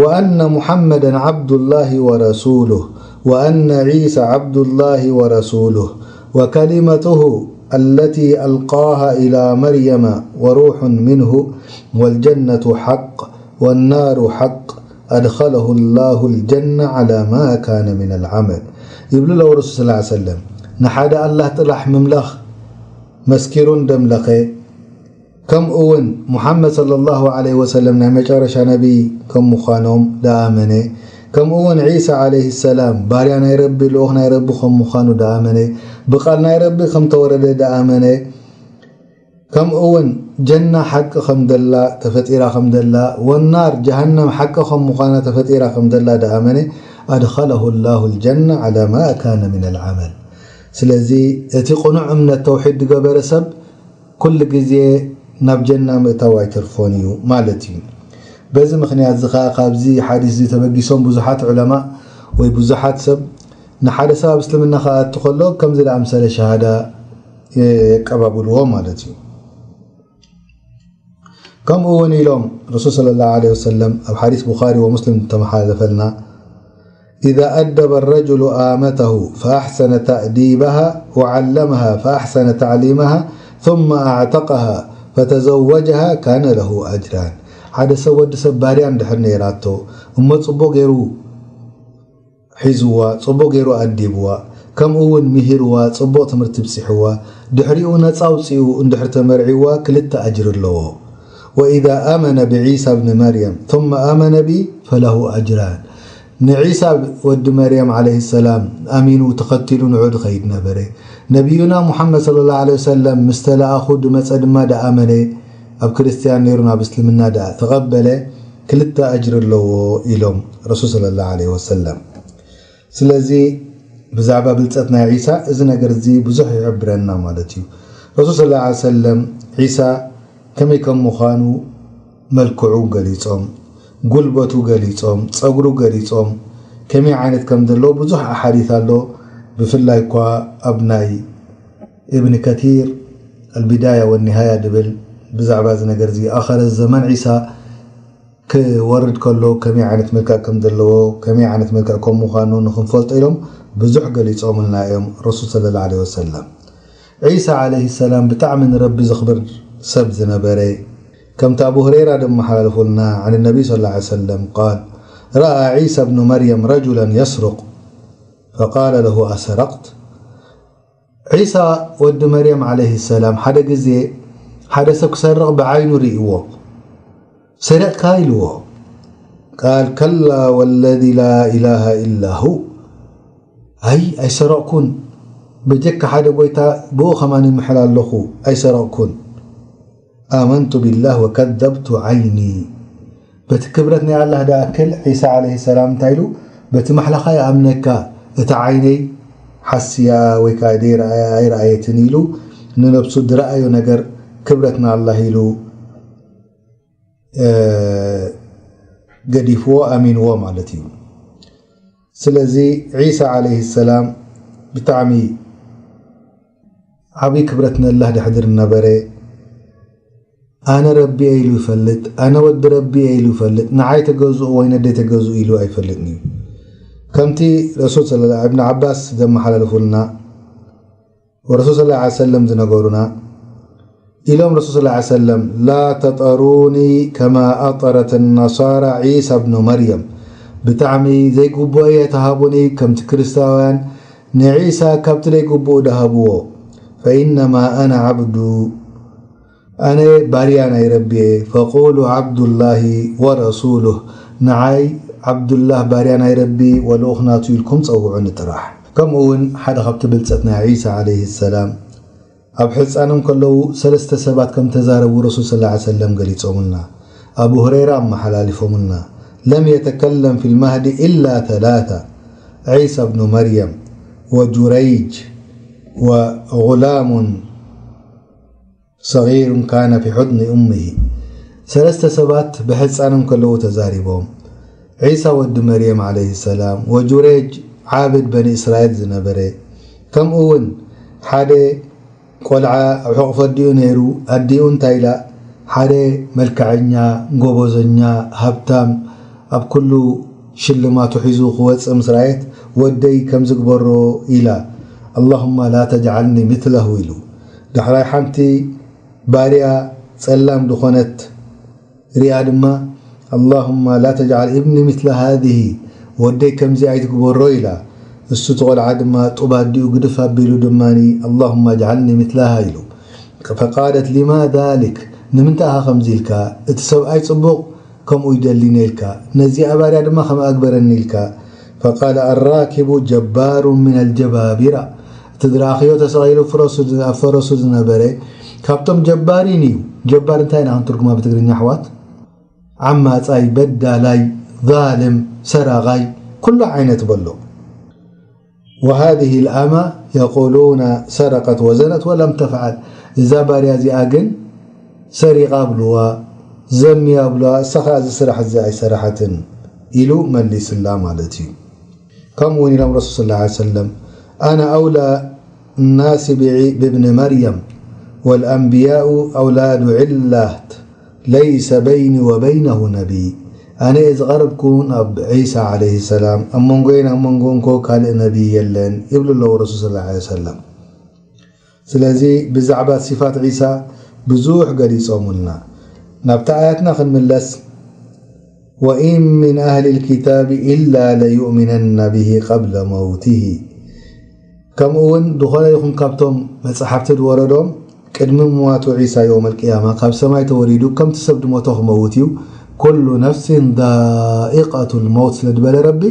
وأن محمدا عبد الله ورسوله وأن عيسى عبد الله ورسوله وكلمته التي ألقاها إلى مريم وروح منه والجنة حق والنار حق أدخله الله الجنة على ما كان من العمل ይብሉ ለው ረሱል صلى الله عليه وسلم ንሓደ ኣላህ ጥራሕ ምምላኽ መስኪሩ እንደምለኸ ከምኡ እውን ሙሓመድ صلى الله عليه وسلم ናይ መጨረሻ ነቢይ ከም ምዃኖም ደኣመነ ከምኡ እውን ዒሳ عليه السلام ባርያ ናይ ረቢ ልኡኽ ናይ ረቢ ከም ምዃኑ ደኣመነ ብቓል ናይ ረቢ ከም ተወረደ ደኣመነ ከምኡ እውን ጀና ሓቂ ከም ደላ ተፈጢራ ከም ደላ ወናር ጀሃነም ሓቂ ከም ምዃና ተፈጢራ ከም ደላ ደኣመነ أدخله الله الجنة على ما كان من العمل ስለዚ እቲ ቅኑዕ እምነት ተውሒድ ዝገበረ ሰብ ኩሉ ግዜ ናብ ጀና ምእታው ኣይተርፎን እዩ ማለት እዩ በዚ ምክንያት እዚ ከዓ ካብዚ ሓዲስ እዚ ተበጊሶም ብዙሓት ዑለማ ወይ ብዙሓት ሰብ ንሓደ ሰብ ኣብ እስልምና ክኣቱ ከሎ ከምዚ ዝኣምሰለ ሸሃዳ የቀባብልዎ ማለት እዩ ከምኡ እውን ኢሎም ረሱል صلى الله عليه وسلم ኣብ ሓዲስ ቡኻሪ ወሙስሊም ተመሓላለፈልና إذا أدب الرجل آمته فأحسن تأديبها وعلمها فأحسن تعليمها ثم أعتقها فتزوجها كان له أجران ሓደ ሰብ ወዲ ሰብ ባርያ እንድሕር ነይራቶ እሞ ፅቡቅ ገይሩ ሒዝዋ፣ ጽቡቕ ገይሩ ኣዲብዋ፣ ከምኡ እውን ምሂርዋ፣ ጽቡቕ ትምህርቲ ብጺሕዋ፣ ድሕሪኡ ነጻ ኣውጺኡ እንድሕር ተመርዒዋ ክልተ ኣጅሪ ኣለዎ። وإذا آمن بعيسى ابن مريم ثم آمن بي فله أجران ንዒሳ ወዲ መርየም ዓለይሂ ሰላም ኣሚኑ ተኸቲሉ ንዑ ድኸይድ ነበረ። ነቢዩና ሙሓመድ ሰለላሁ ዓለይሂ ወሰለም ምስ ተለኣኹ ድመጸ ድማ ደኣመነ፣ ኣብ ክርስትያን ነይሩ ናብ እስልምና ደኣ ተቐበለ፣ ክልተ ኣጅሪ ኣለዎ ኢሎም ረሱል ሰለላሁ ዓለይሂ ወሰለም። ስለዚ ብዛዕባ ብልጸት ናይ ዒሳ እዚ ነገር እዚ ብዙሕ ይሕብረና ማለት እዩ። ረሱል ሰለላሁ ዓለይሂ ወሰለም ዒሳ ከመይ ከም ምዃኑ መልክዑ ገሊጾም፣ ጉልበቱ ገሊጾም፣ ጸጉሩ ገሊጾም፣ ከመይ ዓይነት ከም ዘለዎ ብዙሕ ኣሓዲት ኣሎ። ብፍላይ እኳ ኣብ ናይ እብን ከቲር ኣልቢዳያ ወኒሃያ ድብል ብዛዕባ እዚ ነገር እዚ ኣኸረ ዘመን ዒሳ ክወርድ ከሎ ከመይ ዓይነት መልክዕ ከም ዘለዎ፣ ከመይ ዓይነት መልክዕ ከም ምዃኑ ንኽንፈልጦ ኢሎም ብዙሕ ገሊጾምልና እዮም ረሱል ሰለላሁ ዐለይሂ ወሰለም። ዒሳ ዐለይሂ ሰላም ብጣዕሚ ንረቢ ዘኽብር ሰብ ዝነበረ፣ ከምቲ ኣቡ ሁረይራ ደመሓላልፉልና፣ عن النبي صلى الله عليه وسلم قال: رأى عيسى ابن مريم رجلا يسرق فقال له: أسرقت؟ ዒሳ ወዲ መርየም ዐለይሂ ሰላም ሓደ ግዜ ሓደ ሰብ ክሰርቕ ብዓይኑ ርእይዎ። ሰሪቕካ ኢልዎ። قال: كلا والذي لا إله إلا هو። ኣይ ኣይሰረቕኩን፣ ብጀካ ሓደ ጎይታ ብኡ ኸማን ይምሕል ኣለኹ፣ ኣይሰረቕኩን። آمنت بالله وكذبت عيني። በቲ ክብረት ናይ ኣላህ ደኣክል ዒሳ ዐለይሂ ሰላም እንታይ ኢሉ? በቲ ማሕላኻ ይኣምነካ፣ እታ ዓይነይ ሓስያ ወይ ከዓ ደይረኣያ ኣይረኣየትን ኢሉ ንነብሱ ዝረኣዮ ነገር ክብረት ንኣላህ ኢሉ ገዲፍዎ ኣሚንዎ ማለት እዩ። ስለዚ ዒሳ ዐለይሂ ሰላም ብጣዕሚ ዓብዪ ክብረት ነላህ ደሕድር ነበረ። ኣነ ረቢ እየ ኢሉ ይፈልጥ፣ ኣነ ወዲ ረቢ እየ ኢሉ ይፈልጥ፣ ንዓይ ተገዝኡ ወይ ነደይ ተገዝኡ ኢሉ ኣይፈልጥን እዩ። ከምቲ ረሱል ሰለ እብን ዓባስ ዘመሓላልፉልና ወረሱል ሰለላሁ ዐለይሂ ወሰለም ዝነገሩና ኢሎም ረሱል ሰለላሁ ዐለይሂ ወሰለም ላ ተጠሩኒ ከማ ኣጠረት ነሳራ ዒሳ ብኑ መርየም፣ ብጣዕሚ ዘይግቡእ እየ ተሃቡኒ ከምቲ ክርስታውያን ንዒሳ ካብቲ ዘይግቡእ ደሃብዎ። ፈኢነማ ኣነ ዓብዱ፣ ኣነ ባርያ ናይ ረቢ እየ። ፈቁሉ ዓብዱላሂ ወረሱሉህ፣ ንዓይ ዓብዱላህ ባርያ ናይ ረቢ ወልኡኽ ናቱ ኢልኩም ጸውዑኒ ጥራሕ። ከምኡ እውን ሓደ ካብቲ ብልጸት ናይ ዒሳ ዓለይሂ ሰላም ኣብ ሕፃኖም ከለዉ ሰለስተ ሰባት ከም ተዛረቡ ረሱል ሰለላሁ ዐለይሂ ወሰለም ገሊጾምልና። ኣቡ ሁረይራ ኣመሓላሊፎምልና ለም የተከለም ፊል ማህዲ ኢላ ተላታ ዒሳ ብኑ መርየም ወጁረይጅ ወጉላሙን ሰጊሩን ካነ ፊ ሑድኒ ኡምሂ። ሰለስተ ሰባት ብሕፃኖም ከለዉ ተዛሪቦም። ዒሳ ወዲ መርየም ዓለይሂ ሰላም ወጁሬጅ ዓብድ በኒ እስራኤል ዝነበረ፣ ከምኡ እውን ሓደ ቆልዓ ኣብ ሕቑፎ ኣዲኡ ነይሩ። ኣዲኡ እንታይ ኢላ? ሓደ መልክዐኛ፣ ጎበዘኛ፣ ሃብታም፣ ኣብ ኩሉ ሽልማቱ ሒዙ ክወፅእ ምስ ረኣየት ወደይ ከምዚ ግበሮ ኢላ። ኣላሁማ ላ ተጅዓልኒ ሚትለሁ ኢሉ። ዳሕራይ ሓንቲ ባርያ ጸላም ዝኾነት ሪኣ ድማ ኣላሁማ ላ ተጅዓል ኢብኒ ሚትለ ሃዚህ፣ ወደይ ከምዚ ኣይትግበሮ ኢላ። እሱ እቲ ቆልዓ ድማ ጡብ ኣዲኡ ግድፍ ኣቢሉ ድማ ኣላሁማ ኣጅዓልኒ ሚትለሃ ኢሉ። ፈቃለት ሊማ ዛሊክ፣ ንምንታይ ኢኻ ከምዚ ኢልካ? እቲ ሰብኣይ ጽቡቕ ከምኡ ይደሊ ነይልካ፣ ነዚኣ ባርያ ድማ ከምኣ ግበረኒ ኢልካ። ፈቃለ ኣራኪቡ ጀባሩ ምን ኣልጀባቢራ፣ እቲ ዝረኣኽዮ ተሰቒሉ ፍረሱ ዝ- ኣብ ፈረሱ ዝነበረ ካብቶም ጀባሪን እዩ። ጀባር እንታይ ኢና ክንትርጉማ ብትግርኛ ኣሕዋት? ዓማጻይ፣ በዳላይ፣ ዛልም፣ ሰራቓይ፣ ኩሉ ዓይነት በሎ። ወሃዚህ ልኣማ የቁሉና ሰረቀት ወዘነት ወለም ተፍዓል፣ እዛ ባርያ እዚኣ ግን ሰሪቓ ብልዋ፣ ዘምያ ብልዋ፣ እሳ ኸዓ እዚ ስራሕ እዚ ኣይሰራሓትን ኢሉ መሊስላ ማለት እዩ። ከምኡ እውን ኢሎም ረሱል ሰለላሁ ዐለይሂ ወሰለም ኣነ ኣውላ ናሲ ብዒ- ብብኒ መርየም ወልኣንብያኡ ኣውላዱ ዕላት ለይሰ በይኒ ወበይነሁ ነቢይ፣ ኣነ እየ ዝቐረብኩ ናብ ዒሳ ዓለይሂ ሰላም፣ ኣብ መንጎይን ኣብ መንጎ እንኮ ካልእ ነቢይ የለን ይብሉ ኣለዉ ረሱል ሰለላሁ ዐለይሂ ወሰለም። ስለዚ ብዛዕባ ሲፋት ዒሳ ብዙሕ ገሊጾምልና። ናብታ ኣያትና ክንምለስ፣ ወኢን ሚን ኣህሊ ልኪታቢ ኢላ ለዩእሚነና ብሂ ቀብለ መውቲሂ። ከምኡ እውን ዝኾነ ይኹን ካብቶም መጽሓፍቲ ዝወረዶም ቅድሚ ምዋቱ ዒሳ የውመል ቅያማ ካብ ሰማይ ተወሪዱ ከምቲ ሰብ ድሞቶ ክመውት እዩ። ኩሉ ነፍሲን ዛኢቀቱ ልመውት ስለ ዝበለ ረቢ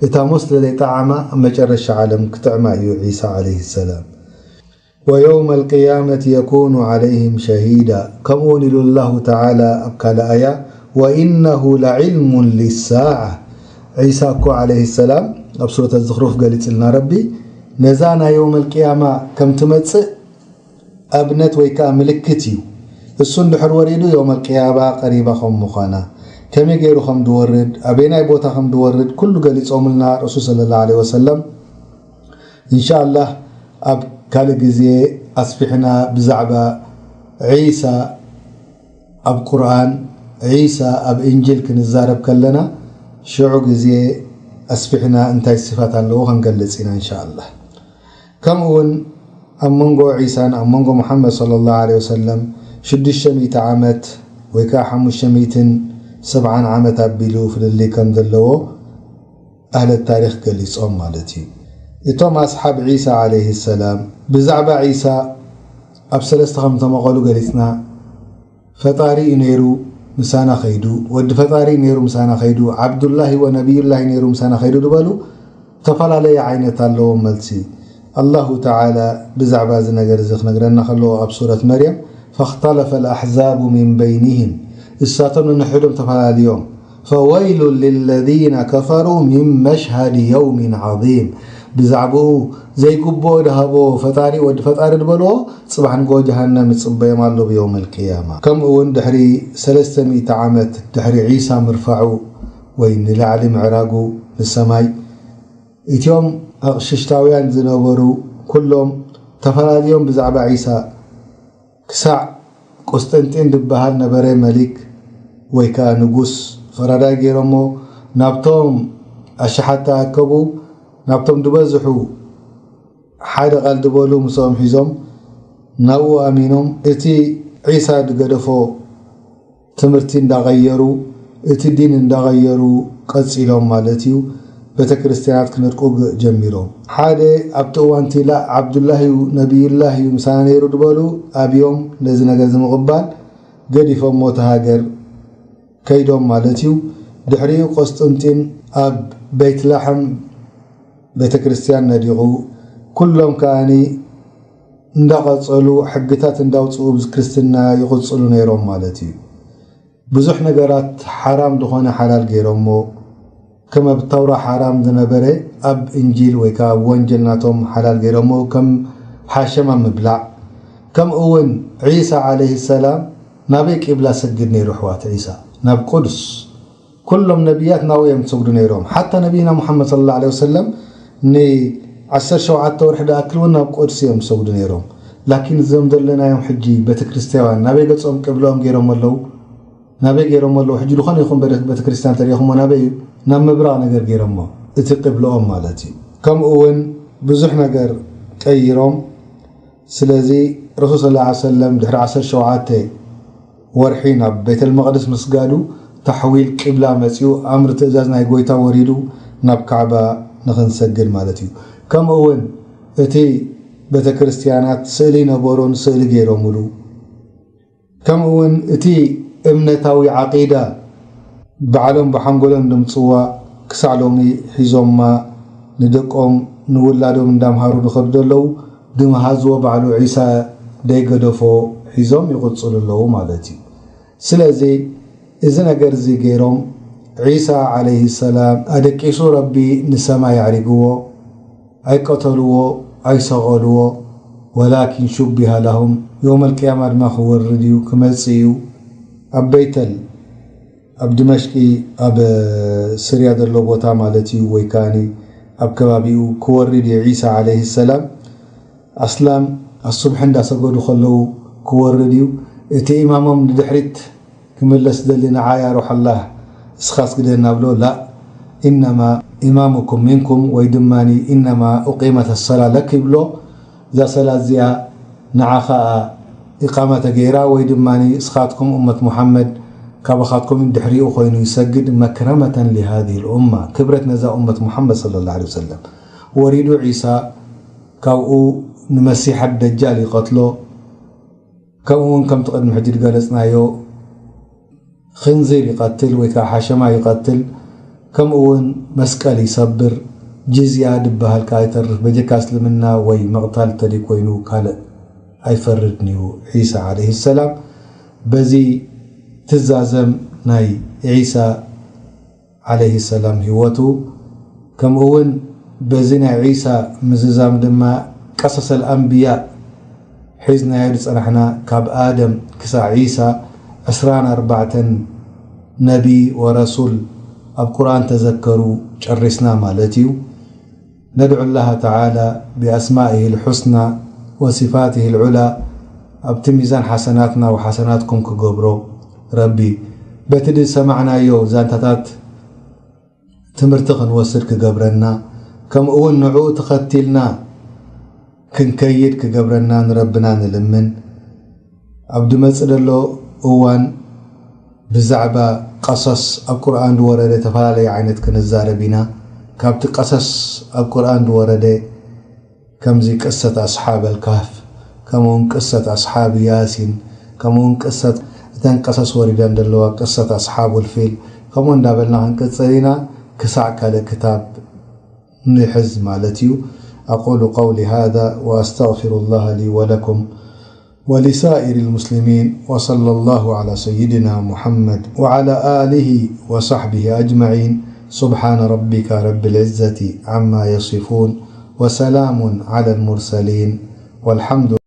እታ ሞት ስለ ዘይጠዓማ ኣብ መጨረሻ ዓለም ክጥዕማ እዩ ዒሳ ዓለይሂ ሰላም። ወየውመ ልቅያመት የኩኑ ዓለይህም ሸሂዳ። ከምኡ እውን ኢሉ ኣላሁ ተዓላ ኣብ ካልእ ኣያ ወኢነሁ ለዕልሙን ሊሳዓ። ዒሳ እኮ ዓለይሂ ሰላም ኣብ ሱረት ኣዝኽሩፍ ገሊጽልና ረቢ ነዛ ናይ የውመል ቅያማ ከም ትመጽእ ኣብነት ወይ ከዓ ምልክት እዩ። እሱ እንድሕር ወሪዱ የውመል ቅያማ ቀሪባ ከም ምዃና። ከመይ ገይሩ ከም ዝወርድ፣ ኣበየናይ ቦታ ከም ዝወርድ ኩሉ ገሊጾምልና ረሱል ሰለላሁ ዐለይሂ ወሰለም። ኢንሻኣላህ ኣብ ካልእ ግዜ ኣስፊሕና ብዛዕባ ዒሳ ኣብ ቁርኣን፣ ዒሳ ኣብ እንጅል ክንዛረብ ከለና፣ ሽዑ ግዜ ኣስፊሕና እንታይ ስፋት ኣለዎ ክንገልጽ ኢና ኢንሻኣላህ። ከምኡ እውን ኣብ መንጎ ዒሳን ኣብ መንጎ ሙሓመድ ሰለላሁ ዐለይሂ ወሰለም ሽዱሽተ ሚእቲ ዓመት ወይ ከዓ ሓሙሽተ ሚእትን ሰብዓን ዓመት ኣቢሉ ፍልልይ ከም ዘለዎ ኣህለ ታሪኽ ገሊጾም ማለት እዩ። እቶም ኣስሓብ ዒሳ ዐለይሂ ሰላም ብዛዕባ ዒሳ ኣብ ሰለስተ ከም ዝተመቐሉ ገሊጽና። ፈጣሪ እዩ ነይሩ ምሳና ኸይዱ፣ ወዲ ፈጣሪ እዩ ነይሩ ምሳና ኸይዱ፣ ዓብዱላሂ ወነቢዩላሂ ነይሩ ምሳና ኸይዱ ዝበሉ ዝተፈላለየ ዓይነት ኣለዎም መልሲ። ኣላሁ ተዓላ ብዛዕባ እዚ ነገር እዚ ክነግረና ከለዎ ኣብ ሱረት መርየም፣ ፈኽተለፈ ልኣሕዛቡ ሚን በይኒህም፣ እሳቶም ነንሕዶም ተፈላለዮም። ፈወይሉን ሊለዚነ ከፈሩ ሚን መሽሃድ የውሚን ዓዚም፣ ብዛዕባኡ ዘይግብኦ ድሃቦ ፈጣሪ ወዲ ፈጣሪ ዝበልዎ ጽባሕ ንጎ ጀሃነም ይጽበዮም ኣሎ ብየውም ልቅያማ። ከምኡ እውን ድሕሪ ሰለስተ ሚእቲ ዓመት ድሕሪ ዒሳ ምርፋዑ ወይ ንላዕሊ ምዕራጉ ንሰማይ፣ እቲኦም ኣቕሽሽታውያን ዝነበሩ ኩሎም ተፈላልዮም ብዛዕባ ዒሳ ክሳዕ ቁስጥንጢን ዝበሃል ነበረ መሊክ ወይ ከኣ ንጉስ ፈራዳይ ገይሮሞ ናብቶም ኣሽሓት ተኣከቡ። ናብቶም ዝበዝሑ ሓደ ቃል ዝበሉ ምስኦም ሒዞም ናብኡ ኣሚኖም እቲ ዒሳ ዝገደፎ ትምህርቲ እንዳቐየሩ፣ እቲ ዲን እንዳቐየሩ ቀጺሎም ማለት እዩ። ቤተ ክርስቲያናት ክነድቁ ግ-፣ ጀሚሮም። ሓደ ኣብቲ እዋን እቲ ላ ዓብዱላህ እዩ፣ ነቢዩላህ እዩ ምሳና ነይሩ ዝበሉ ኣብዮም ነዚ ነገር እዚ ምቕባል ገዲፎም ሞተ ሃገር ከይዶም ማለት እዩ። ድሕሪኡ ቆስጥንጢን ኣብ ቤት ላሕም ቤተ ክርስቲያን ነዲቑ። ኩሎም ከኣኒ እንዳቐጸሉ ሕግታት እንዳውጽኡ ብክርስትና ይቕጽሉ ነይሮም ማለት እዩ። ብዙሕ ነገራት ሓራም ዝኾነ ሓላል ገይሮሞ፣ ከም ኣብ ተውራ ሓራም ዝነበረ ኣብ እንጂል ወይ ከዓ ኣብ ወንጀል ናቶም ሓላል ገይሮሞ፣ ከም ሓሸማ ምብላዕ። ከምኡ እውን ዒሳ ዓለይሂ ሰላም ናበይ ቂብላ ሰግድ ነይሩ ኣሕዋት? ዒሳ ናብ ቁድስ። ኩሎም ነቢያት ናብኡ እዮም ዝሰግዱ ነይሮም። ሓታ ነቢይና ሙሓመድ ሰለላሁ ዐለይሂ ወሰለም ንዓሰርተ ሸውዓተ ወርሒ ዝኣክል እውን ናብ ቁድስ እዮም ዝሰግዱ ነይሮም። ላኪን እዞም ዘለናዮም ሕጂ ቤተክርስትያውያን ናበይ ገጾም ቅብለኦም ገይሮም ኣለዉ? ናበይ ገይሮም ኣለዉ? ሕጂ ዝኾነ ይኹን ቤተ-፣ ቤተክርስትያን ተሪእኹሞ ናበይ እዩ? ናብ ምብራቕ ነገር ገይሮሞ። እቲ ቅብለኦም ማለት እዩ። ከምኡ እውን ብዙሕ ነገር ቀይሮም። ስለዚ ረሱል ሰለላሁ ዐለይሂ ወሰለም ድሕሪ ዓሰርተ ሸውዓተ ወርሒ ናብ ቤተል መቕደስ ምስጋዱ ተሕዊል ቂብላ መጺኡ፣ ኣምሪ ትእዛዝ ናይ ጎይታ ወሪዱ ናብ ካዕባ ንኽንሰግድ ማለት እዩ። ከምኡ እውን እቲ ቤተ ክርስትያናት ስእሊ ነበሮን ስእሊ ገይሮምሉ። ከምኡ እውን እቲ እምነታዊ ዓቂዳ ባዕሎም ብሓንጎሎም ድምፅዋ ክሳዕ ሎሚ ሒዞማ ንደቆም ንውላዶም እንዳምሃሩ ዝኸዱ ዘለዉ ድምሃዝዎ ባዕሉ ዒሳ ደይገደፎ ሒዞም ይቕፅሉ ኣለዉ ማለት እዩ። ስለዚ እዚ ነገር እዚ ገይሮም ዒሳ ዓለይሂ ሰላም ኣደቂሱ ረቢ ንሰማይ ኣዕሪግዎ፣ ኣይቀተልዎ፣ ኣይሰቐልዎ። ወላኪን ሹቢሃ ላሁም፣ የውመል ቅያማ ድማ ክወርድ እዩ፣ ክመጽእ እዩ። ኣብ በይተል፣ ኣብ ድመሽቂ፣ ኣብ ስርያ ዘሎ ቦታ ማለት እዩ፣ ወይ ከኣኒ ኣብ ከባቢኡ ክወርድ እዩ ዒሳ ዓለይሂ ሰላም። ኣስላም ኣሱብሒ እንዳሰገዱ ከለዉ ክወርድ እዩ። እቲ ኢማሞም ንድሕሪት ክምለስ ደሊ ንዓይ ኣሩሕ ኣላህ እስኻ ስግደና ብሎ፣ ላ ኢነማ ኢማሙኩም ሚንኩም ወይ ድማ ኢነማ ኡቂመት ሰላ ለክ ይብሎ። እዛ ሰላት እዚኣ ንዓኻ ኢቃማ ተገይራ ወይ ድማ እስኻትኩም እመት ሙሓመድ ካባኻትኩም ድሕሪኡ ኮይኑ ይሰግድ መክረመተን ሊሃዚህ ልኡማ፣ ክብረት ነዛ እመት ሙሓመድ ሰለላሁ ዐለይሂ ወሰለም። ወሪዱ ዒሳ ካብኡ ንመሲሐ ደጃል ይቐትሎ። ከምኡ እውን ከምቲ ቅድሚ ሕጂ ዝገለጽናዮ ኽንዚር ይቐትል ወይ ከዓ ሓሸማ ይቐትል። ከምኡ እውን መስቀል ይሰብር። ጅዝያ ድበሃል ከዓ ይተርፍ። በጀካ እስልምና ወይ ምቕታል እንተደይ ኮይኑ ካልእ ኣይፈርድን እዩ ዒሳ ዓለይሂ ሰላም። በዚ ትዛዘም ናይ ዒሳ ዓለይሂ ሰላም ህይወቱ፣ ከምኡ እውን በዚ ናይ ዒሳ ምዝዛም ድማ ቀሰሰል ኣንብያ ሒዝናዮ ዝጸናሕና ካብ ኣደም ክሳዕ ዒሳ ዕስራን ኣርባዕተን ነቢ ወረሱል ኣብ ቁርኣን ተዘከሩ ጨሪስና ማለት እዩ። ندعو الله تعالى بأسمائه الحسنى وصفاته العلى ኣብቲ ሚዛን ሓሰናትና ወሓሰናትኩም ክገብሮ ረቢ በቲ ዝሰማዕናዮ ዛንታታት ትምህርቲ ክንወስድ ክገብረና፣ ከምኡ እውን ንዕኡ ተኸቲልና ክንከይድ ክገብረና ንረብና ንልምን። ኣብ ድመጽእ ዘሎ እዋን ብዛዕባ ቀሰስ ኣብ ቁርኣን ዝወረደ ተፈላለየ ዓይነት ክንዛረብ ኢና። ካብቲ ቀሰስ ኣብ ቁርኣን ዝወረደ ከምዚ ቅሰት ኣስሓብ ኣልካህፍ፣ ከምኡውን ቅሰት ኣስሓብ ያሲን፣ ከምኡውን ቅሰት እተን ቀሰስ ወሪደን ዘለዋ ቅሰት ኣስሓብ ልፊል፣ ከምኡ እንዳበልና ክንቅጽል ኢና ክሳዕ ካልእ ክታብ ንሕዝ ማለት እዩ። أقول قولي هذا وأستغفر الله لي ولكم ولسائر المسلمين، وصلى الله على سيدنا محمد وعلى آله وصحبه أجمعين. سبحان ربك رب العزة عما يصفون، وسلام على المرسلين، والحمد